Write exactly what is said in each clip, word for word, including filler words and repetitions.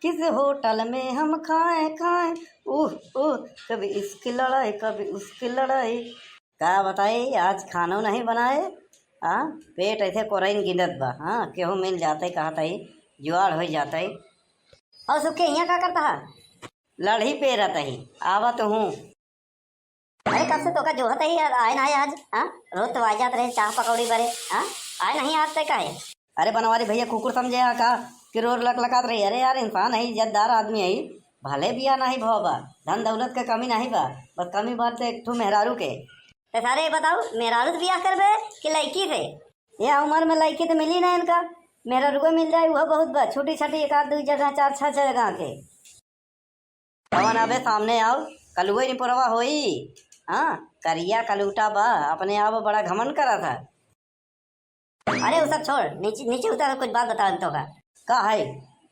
इस होटल में हम खाए खाए, उह उह, कभी इसकी लड़ाई, कभी उसकी लड़ाई। का बताई, आज खानो नहीं बनाए, हाँ, पेट ऐसे कोरइन गिनत बा, हाँ, केहू मिल जाते, कहत ही, जुआड़ हो जाते। और सुखे, यहाँ का करता है? लड़ही पेरत ही, आवत हूँ। अरे, कब से तोका जोहत ही यार, आए ना आज, हाँ? रोज तो आ जात रहे चाह पकौड़ी बरे, हाँ? आए नहीं आज तक, काहे? अरे बनवारी भैया, कुकुर समझे हा का कि रोज लकलकात रही? अरे यार, इंसान है, इज्जतदार आदमी है, भले बियाह नहीं भवा बा, धन दौलत के कमी नहीं बा, बस कमी बात एक ठो मेहरारू के। ते सारे ये बताओ, मेहरारू से बियाह करबे कि लड़की से? ये उम्र में लड़की तो मिली ना इनका, मेहरारू को मिल जाए, वह बहुत बा। छोटी छोटी एक आध, दो जगह, चार छह जगह के। कवन अबे सामने आओ, कलुए निपुरवा होई। हाँ, करिया कलूटा बा, अपने आप बड़ा घमंड करा था। अरे, वो सब छोड़, नीचे, नीचे उतर, कुछ बात बतावे तोका। का है?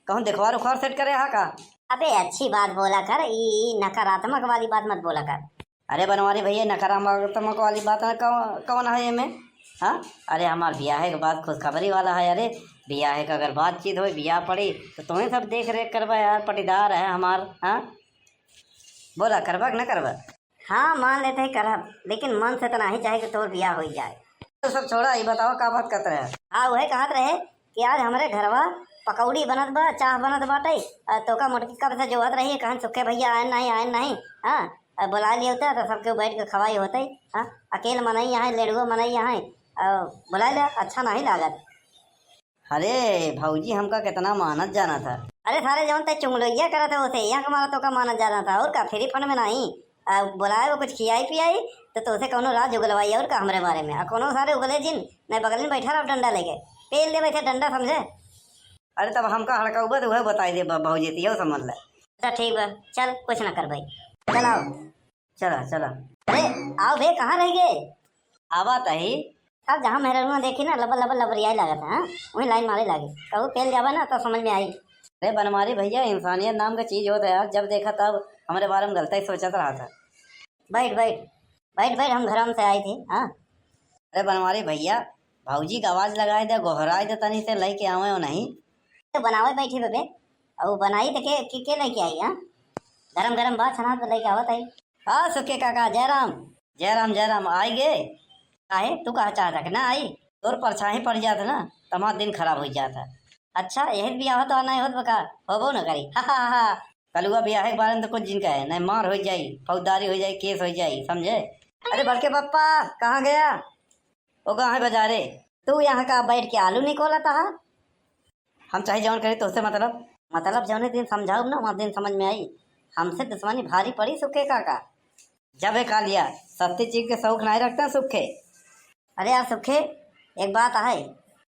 कहूँ देखवार उखवार सेट करे हा का? अबे, अच्छी बात बोला कर, ई, ई नकारात्मक वाली बात मत बोला कर। अरे बनवारी भैया, नकारात्मक वाली बात ना, कौ-, कौन है एमे? हाँ? अरे, हमार बियाहे के बाद खुशखबरी वाला है। अरे, बियाहे के अगर बातचीत होई, बियाह पड़ी, तो तुम्हें सब देख रेख करबा यार, पटीदार है हमार। हाँ, बोला, करबा कि ना करबा? हाँ, मान लेते हैं करब, लेकिन मन से तो नहीं चाहे कि तोर बियाह हो जाए। तो सब छोड़ा, ये बताओ का बात करत रहे? हाँ, वही कहत रहे कि आज हमरे घरवा पकौड़ी बनत बा, चाह बनत बाटे, आ तोका मोटकी कब से जोहत रही, कहन सुखे भैया आयन नहीं, आयन नहीं। हाँ, आ बुला लिए होते तो सबके बैठ के खवाई होते। हाँ, अकेल मनई यहाँ, लेड़ुआ मनई यहाँ, आ बुला ले, अच्छा नहीं लागत। अरे भौजी, हमका कितना मानत जाना था। अरे सारे, जौन ते चुंगलोइया करत है, उसे यहाँ का मारा तोका मानत जाना था, और का, फ्री फंड में नहीं। आ, बोलाए वो कुछ खियाई पियाई, तो तोसे कौनो राज उगलवाई और का हमरे बारे में। आ, कौनो सारे उगले जिन, नहीं बगल में बैठा रहो डंडा लेके। पेल दे वैसे डंडा, समझे? अरे, तब हमका हड़काउबा तो वह बताई दे बा-, भौजी, तो यह समझ ले। अच्छा, ठीक बा, चल, कुछ ना कर भाई। चल आओ। चला, चला। अरे, आओ बे, कहाँ रह गए? आवा तही। अब जहाँ मेहररुआ देखी ना, लबर लबर लबरियाई लागत है, हाँ? वहीं लाइन मारे लागे। कहू पेल जावा ना, तो समझ में आई। अरे बनवारी भैया, इंसानियत नाम का चीज होता है यार, जब देखा तब हमरे बारे में गलत ही सोचत रहा था। बैठ, बैठ, बैठ, बैठ, हम घरम से आई थी, हाँ। अरे बनवारी भैया, भौजी का आवाज लगाए दे, गोहराए दे तनी से, लेके आवे हो नहीं। तो बनावे बैठी बबे, और बनाई तो के, के, के लेके आई, हाँ? गरम गरम बात छनात तो लेके आवत आई। हाँ सुखे काका, जय राम। जय राम, जय राम, आई गे। काहे, तू कहा चाहता कि ना आई? तोर परछाई पड़ जात ना, तमार दिन खराब हो जाता। अच्छा, यही बियाह तो नहीं होत बका, होबो न करी। हा, हा, हा। कलुआ बियाह के बारे में तो कुछ जिन कहे, नहीं मार हो जाई, फौजदारी हो जाई, केस हो जाई, समझे? अरे बड़के पप्पा, कहाँ गया? वो कहाँ है बाजारे? तू यहाँ का बैठ के आलू निकोला था? हम चाहे जौन करी, तोसे मतलब? मतलब जौने दिन समझाउब ना, वहाँ दिन समझ में आई। हमसे दुश्मनी भारी पड़ी सुखे काका। जब एक कालिया सस्ती चीज के शौक नहीं रखता सुखे। अरे यार सुखे, एक बात है।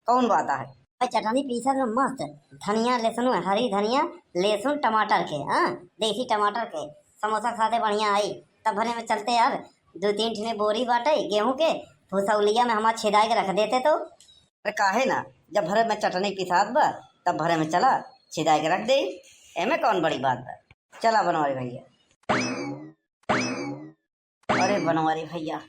कौन बात है? भाई चटनी पीसत में मस्त धनिया, लहसुन, हरी धनिया, लहसुन, टमाटर के, हाँ, देसी टमाटर के, समोसा के साथे बढ़िया आई। तब भरे में चलते यार, दो तीन ठिने बोरी बाटे गेहूं के, भूसौलिया में हमार छिदाई के रख देते तो। अरे काहे ना, जब भरे में चटनी पिसात बा, तब भरे में चला, छिदाई के रख दे, एमे कौन बड़ी बात बा। चला बनवारी भैया। अरे बनवारी भैया,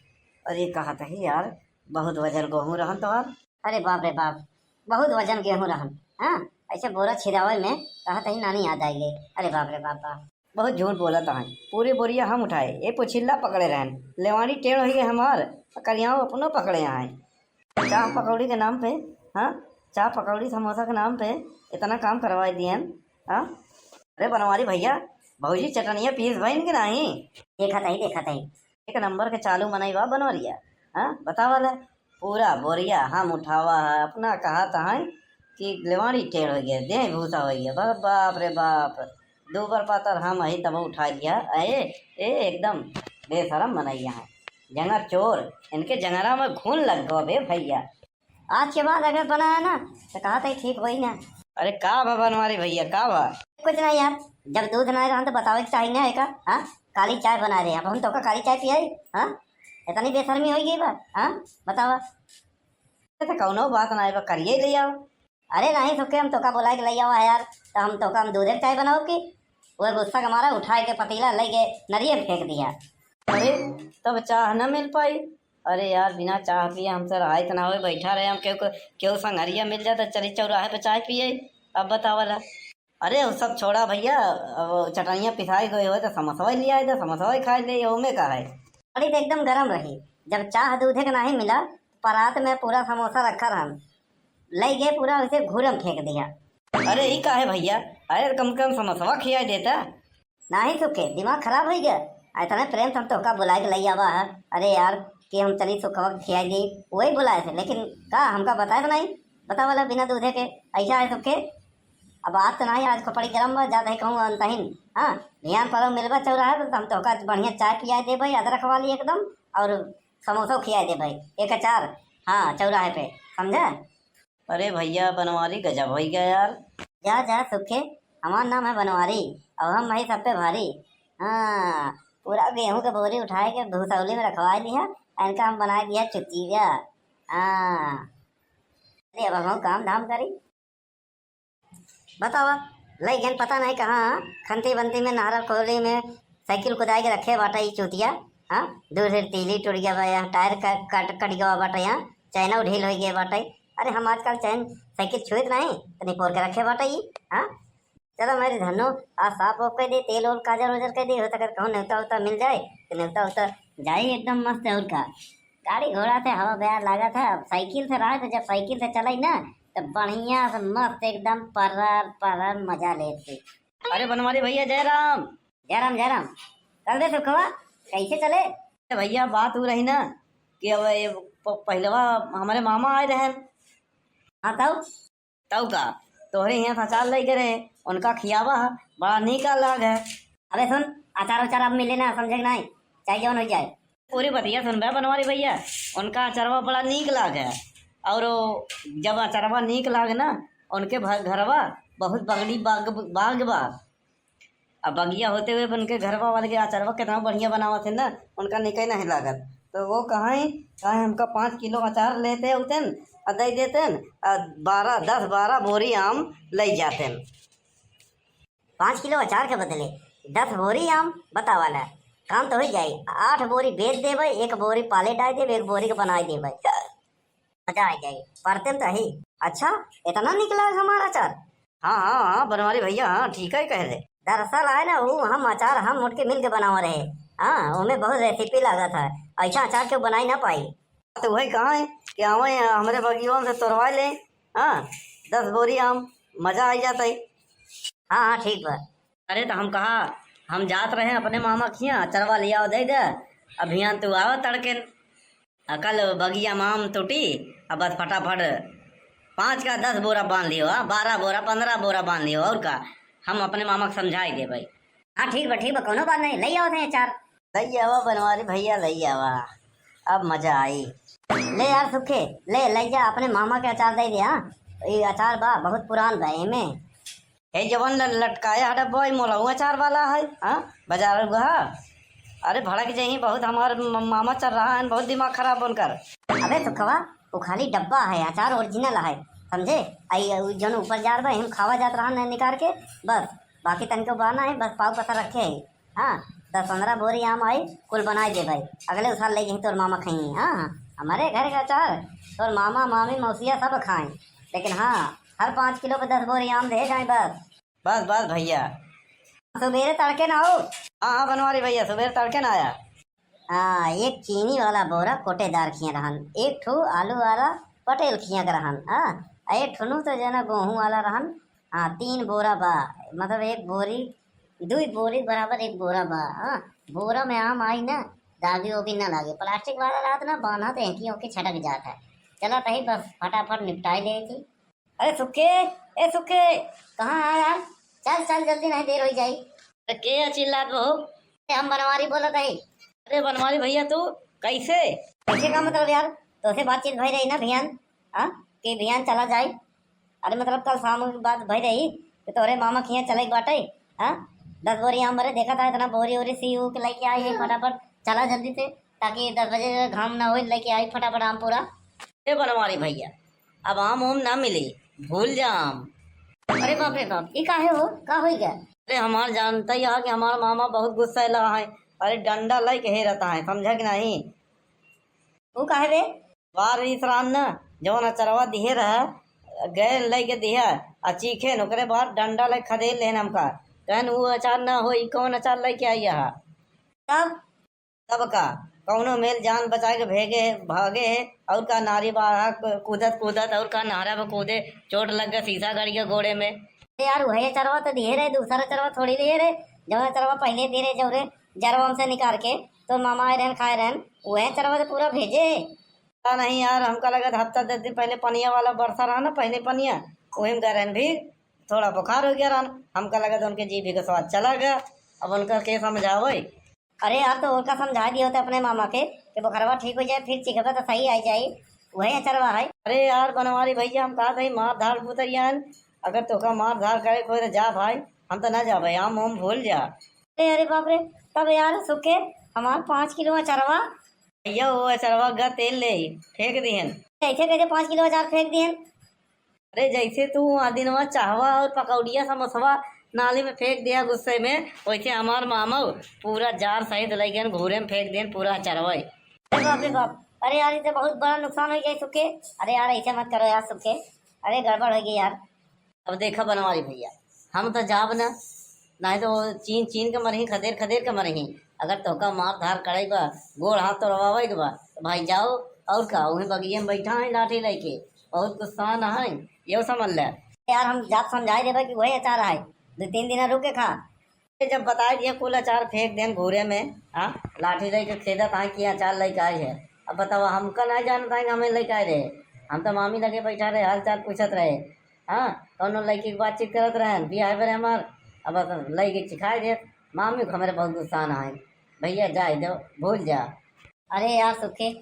अरे कहत ही यार, बहुत वजन गेहूं रहन तोहार। अरे बाप रे बाप, बहुत वजन गेहूं रहन। हाँ, ऐसे बोरा छिदावे में कहत ही नानी याद आई गई। अरे बाप रे बाप, बाप। बहुत झूठ बोलत हैं, पूरी बोरिया हम उठाए, ये पुछिल्ला पकड़े रहन, लेवानी टेढ़ हो गए हमार, करियाओ अपनो पकड़े आए। चाह पकौड़ी के नाम पे, हाँ, चाह पकौड़ी समोसा के नाम पे इतना काम करवाई दियन, हाँ। अरे बनवारी भैया, भौजी चटनिया पीस भइन के नाही? देखत ही, देखत ही। एक नंबर के चालू मनई बा बनवरिया। हाँ, बतावा ले, पूरा बोरिया हम उठावा है, अपना कहत है कि लेवाड़ी टेढ़ हो गया, देह भूसा हो गया। बा-, बाप रे बाप, दो बार पातर हम ही तब उठा लिया। ए, ए, एकदम बेशरम मनई है, जंगर चोर, इनके जंगरा में घुन लग गो बे भैया। आज के बाद अगर बनाया ना, तो कहा था ठीक होई ना। अरे का भा बनवारी भैया, का भा? कुछ नहीं यार, जब दूध नहीं रहा तो बतावे के चाहिए ना एका, हाँ? काली चाय बना रहे, अब हम तोका काली चाय पियाई, हाँ? इतनी बेशर्मी हो गई बा, हाँ? बतावा। तो कौनो बात ना है, बा करिए ले आओ। अरे नहीं सुखे, हम तोका बुलाए के ले आवा है यार, तो हम तोका हम दूधे के चाय बनाओ की? वो गुस्सा के मारा उठाए के पतीला ले के नरिये फेंक दिया। अरे, तब चाह न मिल पाई? अरे यार, बिना चाह पिए हमसे रहाई त ना होए, बैठा रहे हम, केहू को, केहू संघरिया मिल जाए तो चली चौराहे पे चाय पिए। अब बतावला। अरे, वो सब छोड़ा भइया, अब चटनिया पिसाई गई हो तो समोसवा लियाइ दे, समोसवा खाइ ले, ओमे का है? बड़ी तो एकदम गरम रही, जब चाह दूधे के नाहीं मिला, परात में पूरा समोसा रखा रहन, लइ गए पूरा उसे घूरम फेंक दिया। अरे, ई का है भइया? अरे, कम से कम समोसवा खियाइ देता। नाहीं सुखे, दिमाग खराब होइ गया। इतने प्रेम से हम तोहका बुलाइ के लइ आवा है। अरे यार, कि हम चली सुखवा के खियाइ दी, वही बुलाए थे, लेकिन का हमका बताए तो नाहीं? बतावला बिना दूधे के, ऐसा है सुखे? अब आज तो नाहीं, आज को पड़ी गरम बा, जात है कहूँ अंतहीन। हाँ, बिहान परौ मिलबा चौराहे पे, तो हम तोहका बढ़िया चाय पियाइ देबै, अदरक वाली एकदम, और समोसा खियाइ देबै, एक अचार, हाँ, चौराहे पे, समझा? अरे भइया, बनवारी गजब होइ गया यार। जा, जा, सुखे, हमार नाम है बनवारी, अब हम हई सब पे भारी। हाँ, पूरा गेहूं के बोरी उठाइ के भूसौली में रखवाइ लिहा, इनका हम बनाइ दिहा चुतिया। हाँ, अरे अब हम काम धाम करी। बतावा, लइ गएन पता नाहीं कहाँ, खंती बंती में, नहरा कोली में साइकिल कुदाइ के रखे बाटा ई चूतिया। हाँ, दूर से तीली टूट गया बा, यहाँ टायर क-, कट, कट गया बाटा, यहाँ चैनो ढील होइ गया बाटा। अरे हम आजकल चैन साइकिल छुएत नाहीं, तनी पोर के रखे बाटा ई। हाँ, चलो मेरी धन्नो, आज साफ ओफ कर दे, तेल ओल काजर ओजर कर दे, हो सके कहूँ नेवता उता मिल जाए, तो नेवता उता जाई एकदम मस्त। और का, गाड़ी घोड़ा से हवा बयार लागत है, अब साइकिल से रहे तो जब साइकिल से चलाई ना, तो बढ़िया से मस्त एकदम पर्रर पर्रर मजा लेत ही। अरे बनवारी भइया, जय राम। जय राम, जय राम। कल दे सुखवा, कैसे चले? अरे भइया, बात उ रही ना कि अब ये प-, पहिलवा हमरे मामा आए रहन। हाँ, तब? तब का, तोहरे हियाँ से अचार लइके रहे, उनका खियावा ह, बड़ा नीक लाग है। अबे सुन, अचार उचार अब मिले ना, समझे कि नाहीं? चाहे जौन होइ जाए। पूरी बतिया सुन बे बनवारी भइया, उनका अचरवा बड़ा नीक लाग है। और जब अचरवा नीक लाग ना, उनके भ-, घरवा बहुत बगड़ी बाग, बाग बा। अब बगिया होते हुए उनके घरवा वाले के अचारवा कितना बढ़िया बनावत है ना, उनका निके नहीं लागत। तो वो कहाँ है, कहाँ है, हमका पाँच किलो अचार लेते उतन, और दे देते, और बारह, दस बारह बोरी आम ले जाते। पाँच किलो अचार के बदले दस बोरी आम, बतावा ना, काम तो होइ जाई। आठ बोरी बेच देबै, एक बोरी पाले डाल देबै, एक बोरी के बनाई देबै। मजा आ जाई, परते में तो ही। अच्छा, इतना निकला है हमारा अचार? हाँ, हाँ, हाँ, बनवारी भइया, हाँ, ठीक है कह दे। दरअसल आए ना, वो हम अचार हम मोट के मिल के बनावा रहे। हाँ, ओमे बहुत रेसिपी लागत है, ऐसा अचार केहू बनाई ना पाई। तो वही कहा है कि आवे हमरे बगिया से तोरवा ले, हाँ, दस बोरी आम, मजा आ जाता है। हाँ, हाँ, ठीक बा। अरे, तो हम कहा, हम जात रहे अपने मामा खिया, अचरवा लिया दे दे, अभियान तू आवा तड़के। अ, कल बगिया में आम टूटी, अब बस फटाफट पाँच का दस बोरा बांध लियो, हाँ, बारह बोरा, पन्द्रह बोरा बांध लियो, और का, हम अपने मामा के समझाई देबै। हाँ, ठीक बा, ठीक बा, कौनो बात नहीं, लई आवत हैं अचार। लई आवा बनवारी भइया, लई आवा, अब मजा आई। ले यार सुखे, ले, लई जा, अपने मामा के अचार दे दे, हाँ, ये अचार बा, बहुत पुरान बा, एमे। हे जवन ल-, लटकाया हटा बॉय, मोलहुआ अचार वाला है, हाँ? बाजार हुआ। अरे भड़क जही बहुत, हमार म-, मामा चल रहा है, बहुत दिमाग खराब उनकर। अबे सुखवा, वो खाली डब्बा है, अचार ओरिजिनल है, समझे? आई उ जौन ऊपर जार बा, हम खावा जात रहा न निकाल के, बस। बाकी तनको बाना है, बस पाव पता रखे है। हाँ, दस पन्द्रह बोरी आम आई, कुल बनाई दे भाई। अगले साल ले जही तोर मामा खइहीं। हाँ, हाँ, हमारे घर का अचार, तोर मामा, मामी, मौसिया सब खाएं। लेकिन हाँ, हर पाँच किलो पे दस बोरी आम दे जाए बस। बस, बस भइया। सुबेरे तड़के ना हो। हाँ, हाँ, बनवारी भइया, सुबेरे तड़के ना आया। हाँ, एक चीनी वाला बोरा कोटेदार खिया रहन, एक ठो आलू वाला पटेल खिया के रहन, हाँ, आ एक ठो नु तो जना गेहूं वाला रहन। हाँ, तीन बोरा बा, मतलब एक बोरी, दुई बोरी बराबर एक बोरा बा, हाँ। बोरा में आम आई ना, दागी ओगी ना लागे, प्लास्टिक वाला रहत ना, बान्हा तो हेंकी होके छटक जात है। चला तही बस फटाफट निपटाई ले थी। अरे सुखे, ए सुखे, कहाँ है यार? चल, चल, जल्दी, नहीं देर होइ जाई। अरे के है चिल्लात बा हो? अरे हम बनवारी बोलत हई। अरे बनवारी भइया तू, कैसे? कैसे का मतलब यार? तोसे बातचीत भई रही ना भियान, हाँ? कि भियान चला जाई। अरे मतलब कल शाम के बात भई रही, तो तोहरे मामा खिया चले के बाटे, हाँ? दस बोरी आम भरे, देखा था इतना बोरी ओरी सी ऊ के लेके आई है, फटाफट चला जल्दी से, ताकि दस बजे घाम ना होई, लेके आई फटाफट आम पूरा। ए बनवारी भइया, अब आम उम ना मिली, भूल जा आम। अरे बाप रे बाप, ई काहे हो, का होई गया? अरे हमार जानता ही है कि हमार मामा बहुत गुस्सैला है, अरे डंडा लइके हेरत है, समझा कि नहीं? ऊ काहे बे? बार ईसरान न जवन अचरवा दिहे रहे, गए लइके दिहा, आ चीखेन, ओकरे बाद डंडा लइके खदेड़ लेन हमका। कहन, "ऊ अचार ना हो, ई कौन अचार लइके आई है?" तब, तब का, कौनो मेल जान बचाए के भेगे, भागे है, और का नारी बाढ़ा कूदत कूदत, और का नहरा पे कूदे, चोट लग गए, शीशा गड़ गया गोड़े में। अरे यार, वही अचरवा तो दिए रहे, दूसरा अचरवा थोड़ी लिए रहे। जौन अचरवा पहले दिए रहे, जौरे जरवा हमसे निकाल के, तो मामा आए रहन, खाए रहन, वही अचरवा तो पूरा भेजे है। पता नहीं यार, हमका लगत हफ्ता दस दिन पहले पनिया वाला बरसा रहा ना, पहले पनिया, वही में गए रहन भी थोड़ा बुखार हो गया रहन। हमका लगत उनके जीभी का स्वाद चला गया। अब उनका के समझावे? अरे यार, तो उनका समझा दिए होते अपने मामा के कि बुखारवा ठीक हो जाए, फिर चिखबा तो सही आ जाए। वही अचरवा है। अरे यार बनवारी भैया, हम कहा था मार धाड़ उतर जाए, अगर तोका मार धाड़ करे कोई तो जा भाई, हम तो ना जाबे, हम हम भूल जा। अरे, अरे बाप रे, तब यार सुखे हमार पाँच किलो अचरवा। भैया, वो अचरवा ग तेल ले फेंक दिहन। ऐसे कैसे पाँच किलो अचार फेंक दिहन? अरे, जैसे तू आ दिनवा चाहवा और पकौड़िया समोसवा नाली में फेंक दिया गुस्से में, वैसे हमार मामू पूरा जार सहित लइकन घूरे में फेंक दिहन पूरा अचरवा। अरे बाप रे बाप, अरे यार, ये तो बहुत बड़ा नुकसान हो गया सुखे। अरे यार, ऐसे मत करो यार सुखे, अरे गड़बड़ हो गई यार। अब देखा बनवारी भैया, हम तो जाब ना, नहीं तो वो चीन चीन के मरही, खदेर खदेर के मरही। अगर तोका मार धार करे बा, गोड़ हाथ तोड़वावे के बा, तो भाई जाओ, और का, वहीं बगिये में बैठा है लाठी लेके, बहुत गुस्सान है, ये समझ ले। यार, हम जाब समझाई देबे कि वही अचार है, दो तीन दिन रुके खा। ये जब बताए दिए कुल अचार फेंक देन घूरे में, हाँ, लाठी लेके खेदत आए कि अचार लेके आए है। अब बताओ, हमका नहीं जानत है कि हमें लेके आए रहे, हम तो मामी लगे बैठा रहे, हाल चाल पूछत रहे। हाँ, कौनो लड़की के बातचीत करत रहन, बियाह बरे हमार, अब बस लड़की चिखाई देत, मामी को हमरे बहुत गुस्सा ना है। भैया जाए दो, भूल जा। अरे यार सुखे,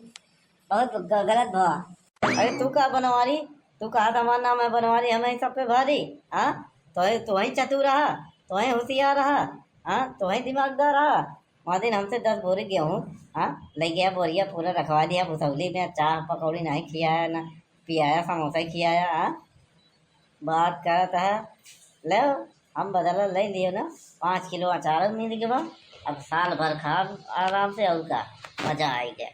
बहुत ग-, गलत भवा। अरे तू का बनवारी, तू कहा था हमार नाम है बनवारी, हमें सब पे भारी। हाँ, तो है, तू ही चतुर रहा, तो ही होशियार रहा, हाँ, तो ही दिमागदार रहा। वहाँ दिन हमसे दस बोरी गेहूँ, हाँ, ले गया बोरिया पूरा रखवा दिया भुसौली में, चाह पकौड़ी नहीं खियाया ना, पियाया, समोसा ही खियाया, हाँ? बात करत है, ले, हम बदला ले लियो ना, पाँच किलो अचार मिल गया, अब साल भर खा आराम से, और का, मजा आएगा।